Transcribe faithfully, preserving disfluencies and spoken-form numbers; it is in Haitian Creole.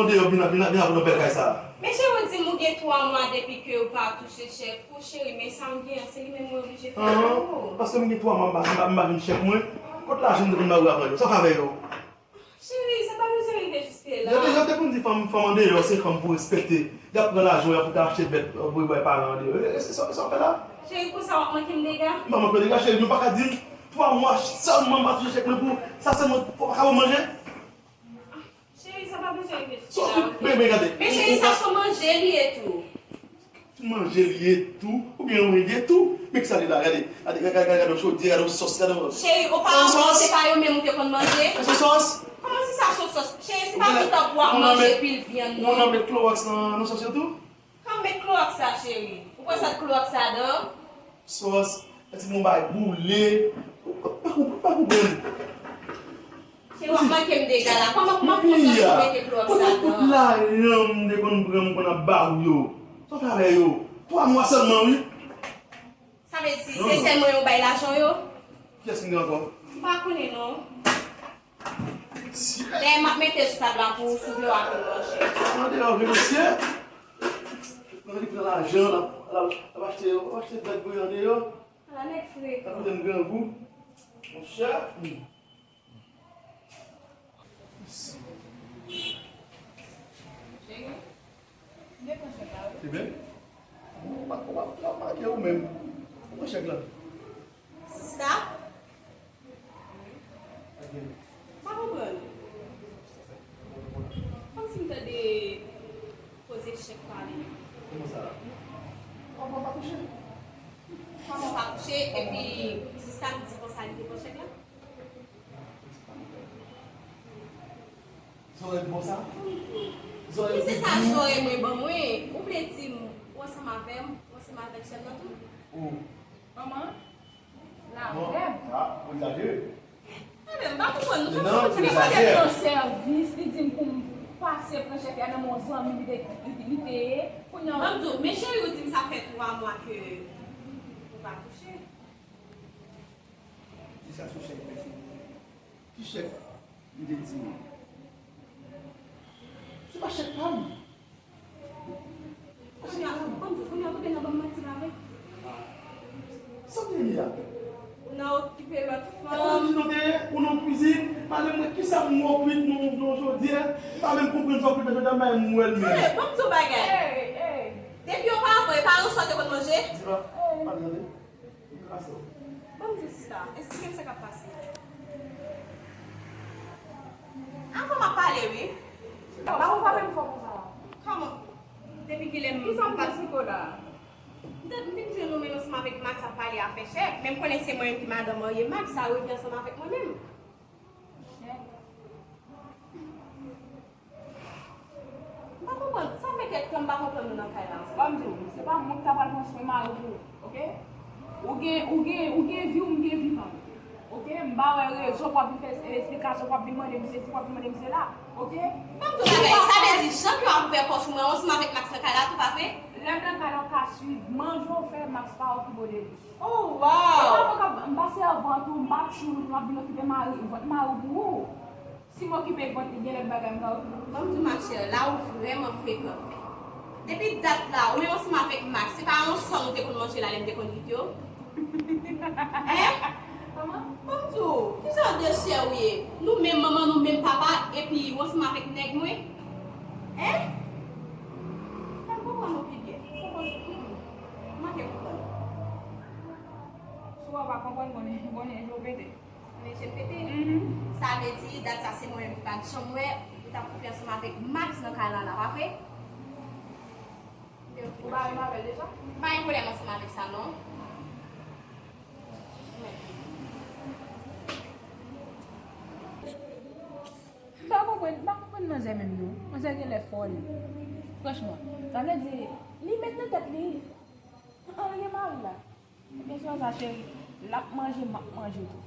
Deyò, vin, vin, vin avè nan bèl kay sa. Men cheri, ou di m ou gen twa mwa depi ke ou pa touche chèk ou, cheri, men sa m gen an, se li menm mwen oblije fè pou ou. Paske m gen twa mwa, m pa, m pa, m pa vin chèk mwen. Kot lajan m te konn ba ou avan yo? Sa w fè avè yo? Cheri, sa pa bezwen rive jiske la. Yo te, yo te konn di fanm, fanm andeyò, se fanm pou respekte. Y ap pran lajan w, y ap pou ta achte bèt, pou bay paran andeyò. E, e, e sa, sa w fè la? Cheri, konsa w ap manke m dega? M pa manke w dega, cheri, nou pa ka di m twa mwa sèlman m pa touche chèk mwen pou sa sèlman, ou pa ka ban m manje? Cheri, sa pa bezwen rive jiske la, oke? Men, men, gade. Men cheri, sa se manje li ye tou. Manje li ye tou, oubyen yon renge tou. Men kisa li la, gade. Gade, gade, gade, gade yon chodyè, gade yon sòs, gade yon... Cheri, ou pa wè se pa yo menm ou te konn manje? Sa se sòs? Kòman si sa se sòs? Cheri, se pa tout tan pou w ap manje pil vyann, non. Ou nan met klowòks nan, nan sòs yo tou? Kan met klowòks la, cheri. Ou pran sa klowòks ladan? Sòs, ti bon bay boule. Pa konprann, pa konprann. Cheri, w ap manke m dega la. Kòman, kòman pou sòs ou mete klowòks ladan? Kote tout lajan m te konn pran, m konn ap ba ou yo? Sa w fè avè yo? Twa mwa sèlman, wi. Sa vle di, se sèl mwen yo bay lajan yo? Kiyès m gen ankò? M pa konnen, non. Dayè, m ap mete sou tab la pou ou, si w vle w a vin manje. Mande yon vre mesye. Mwen li pran lajan, l ap, l ap, l ap achte, l ap achte bèt pou yo andeyò. Ala nèg frekan. L ap mete m grangou. Monchè. Cheri, m te pran chèk la, wi. Se vre? Ou pa, ou pa, ou pa make ou menm. Ou pran chèk la. Sista? M pa konprann. Kòmsi m tande koze chèk pale. Kòman sa? Papa pa touche? Papa pa touche, epi sista m di konsa li te pran chèk la? Zòrèy bon sa? Zòrèy... Men se sa zòrèy mwen ban mwen. Ou vle di m, ou ansanm avè m, ou ansanm avèk sè m nan tou? Manman, l avè m. Ah, ou egzajere. Ebyen, m pa konprann. Nou fè m konprann. Li mande m nan sèvis, li di m pou m pase pran chèk la nan men yon zanmi li te, li, li te ye. Kounye a... Ban m di w, men cheri, ou di m sa fè twa mwa ke ou pa touche. Di sa sou chèk mwen, cheri. Ki chèk m te di w? Se pa chèk pa m. Kounye a, ban m di w, kounye a, kote nan ban m manti la vre? Sa w te ye a? Ou nan okipe lòt fanm. E pa di nou te ye, ou nan kwizin, pale mwen kisa m wè w kwit nan, nan jodi a, m pa menm konprann sa w kwit nan jodi a, m pa menm wè l menm. Tande, ban m di w bagay. Ey, ey. Depi yo pa avè w, e pa yon sòs yo konn manje? Di pa, pa tande. Ban m di sista, esplike m sa k ap pase. Avan m ap pale, wi. Pa konn frape m fò konsa. Kòman? Depi kilè m... Kisa m te esplike w la? M te, m vin jwenn ou menm ansanm avèk Max ap pale afè chèk, men m konnen se mwen menm ki madanm marye Max, sa revyen ansanm avèk mwen menm. Chèk. M pa konprann. Sa fè kèk tan m pa konprann nou nan kay la ansanm. Ban m di w, se pa mwen ki ta pral pran swen mari w pou ou, oke? Ou gen, ou gen, ou gen vi w, m gen vi pa m. Oke? M pa wè rezon pou w ap vin fè esplikasyon, pou w ap vin mande m sesi, pou w ap vin mande m sela. Oke? Ban m di w bagay, sa vle di jan ke w ap ouvè pòt sou mwen ansanm avèk Max nan kay la tou, pa vre? Lè m nan kay la, w ka swiv manje w fè, Max pa okipe w de li. Oh, wow! E pa mwen k ap, m pa sèvant ou, m pa tchoul ou, m ap vin okipe mari, vant mari w pou ou. Si m okipe vant li, gen lòt bagay m ka okipe pou ou. Ban m di w, machè, la ou vrèman frekan. Depi dat la, ou menm ansanm avèk Max, se pa yon sòs ou te konn manje la lè m te konn kite w? Hein? Kòman? Ban m di w, ki jan de sè ou ye? Nou menm manman, nou menm papa, epi ou ansanm avèk nèg mwen? Hein? Fè m konprann ou pi byen. Konprann ou pi byen. M manke konprann. Si w pa konprann, konnen, konnen je w pete. Konnen je w pete? Mhm. Sa vle di, dat sa se mwen menm ki pa t janm wè ou t ap koupe ansanm avèk Max nan kay la, la, pa vre? Ou pa menm avè l deja? Pa gen pwoblèm ansanm avèk sa, non. M pa konprann, m pa konprann manzè menm non. Manzè genlè fòl. Franchman, sa vle di, li met nan tèt li, an, li gen mari la. Ebyen, se konsa, cheri, l ap manje, m ap manje tou.